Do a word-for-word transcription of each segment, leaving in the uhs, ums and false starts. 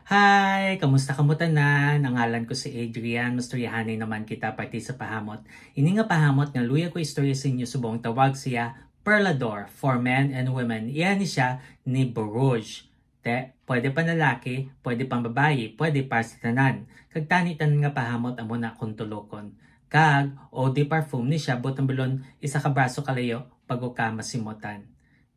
Hi! Kamusta kamo tanan? Ang ngalan ko si Adrian. Mastoryahanay naman kita parte sa pahamot. Ini nga pahamot nga luyag ko istorya sa inyo subong tawag siya Perlador for men and women. Iya ni siya ni Borouge. Te, pwede panlalaki, pwede pambabayi, pwede para sa tanan. Kag tani tanan nga pahamot amo na akong tulokon. Kag eau de parfum ni siya, buot silingon, isa ka braso kalayo bago ka masimutan.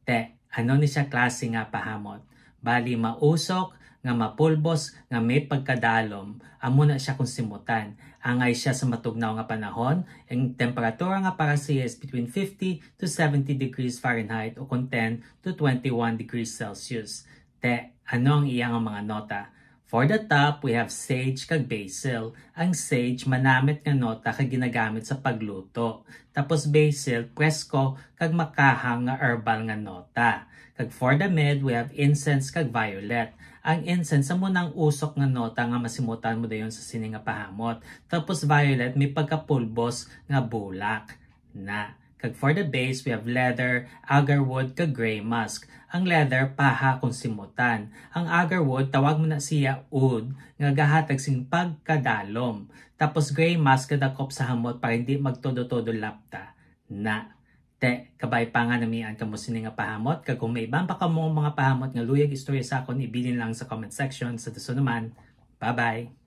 Te, ano ni siya klase nga pahamot? Bali, mausok, nga mapulbos, nga may pagkadalom, amo na siya kung simutan. Angay siya sa matugnaw nga panahon, ang temperatura nga para siya is between fifty to seventy degrees Fahrenheit o kung ten to twenty-one degrees Celsius. Te, ano ang iya nga mga nota? For the top, we have sage kag basil. Ang sage, manamit nga nota kag ginagamit sa pagluto. Tapos basil, presko kag makahang nga herbal nga nota. Kag for the mid, we have incense kag violet. Ang incense, amo nang usok nga nota nga masimutan mo dayon sa sini nga pahamot. Tapos violet, may pagkapulbos nga bulak na. Kag for the base, we have leather, agarwood, kag gray musk. Ang leather, paha kung simutan. Ang agarwood, tawag mo na siya oud, nga gahatag sing pagkadalom. Tapos gray musk, gadakop sa hamot para hindi magtudo-tudo lapta. Na. Te, kabay pa nga namian kamo sini nga pahamot, kag kung may iban pa kamo mga pahamot nga luyag istorya sa akon, ibilin lang sa comment section. Sa dason naman, bye-bye!